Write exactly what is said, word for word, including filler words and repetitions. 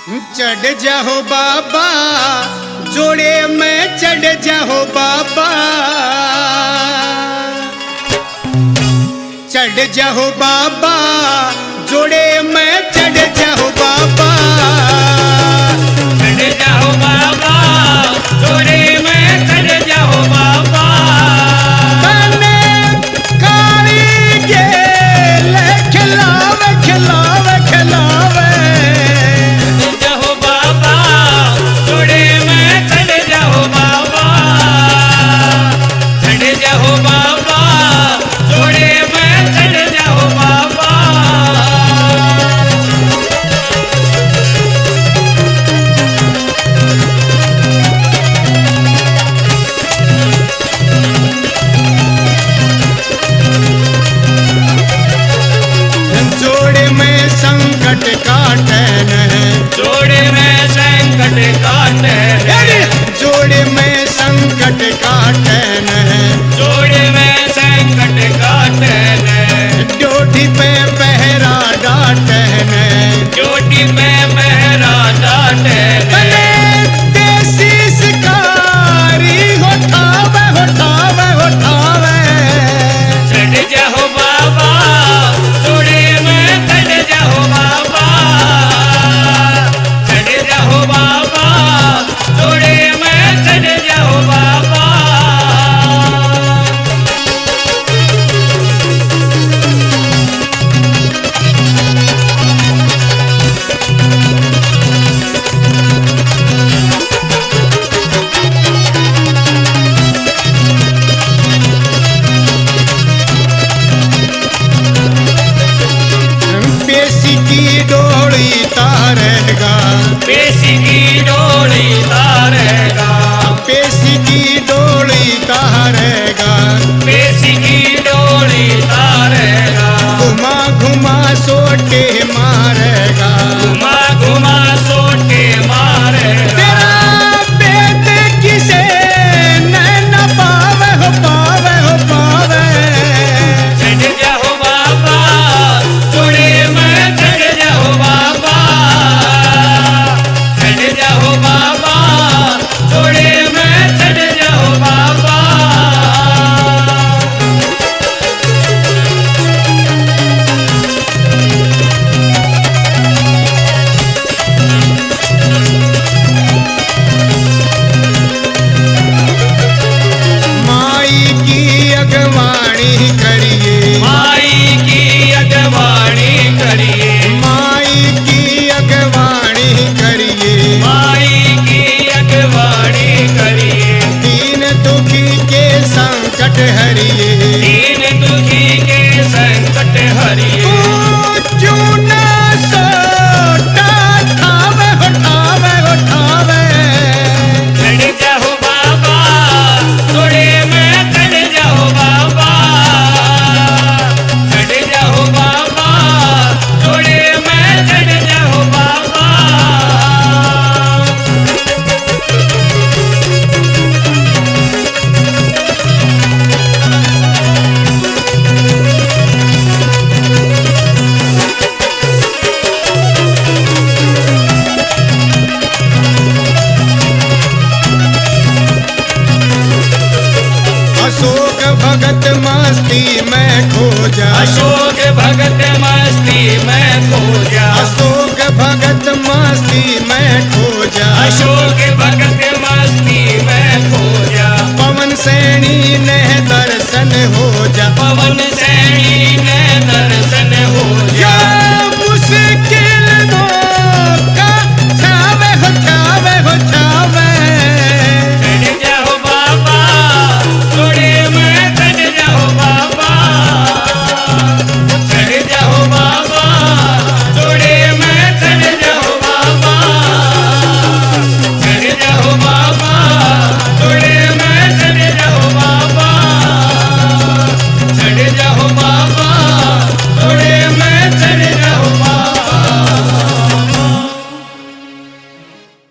चढ़ जाओ बाबा, जोड़े में चढ़ जाओ बाबा, चढ़ जाओ बाबा, जोड़े में चढ़ जाओ बाबा। चढ़ जाओ बाबा, जोड़े में चढ़ जाओ बाबा। तने काली गेल खिलावे, खिलावे, खिलावे। चढ़ जाओ बाबा, जोड़े में चढ़ जाओ बाबा। चढ़ जाओ बाबा, जोड़े में चढ़ जाओ बाबा। जोड़े में संकट काटे न, जोड़े में संकट काटे न। जोड़े में संकट काटे न, जोड़े में संकट काटे न। ड्योढ़ी पे पहरा डाटे न, ड्योढ़ी पे पहरा डाटे न। भले देसी शिकारी उठावे, उठावे, उठावे। चढ़ जाओ बाबा, जोड़े में चढ़ जाओ बाबा। चढ़ जाओ बाबा, जोड़े में चढ़ जाओ बाबा। पेशी की डोली तारेगा, पेशी की डोली तारेगा, पेशी की डोली तारेगा, पेशी की डोली तारेगा। घुमा घुमा सोटे मारे,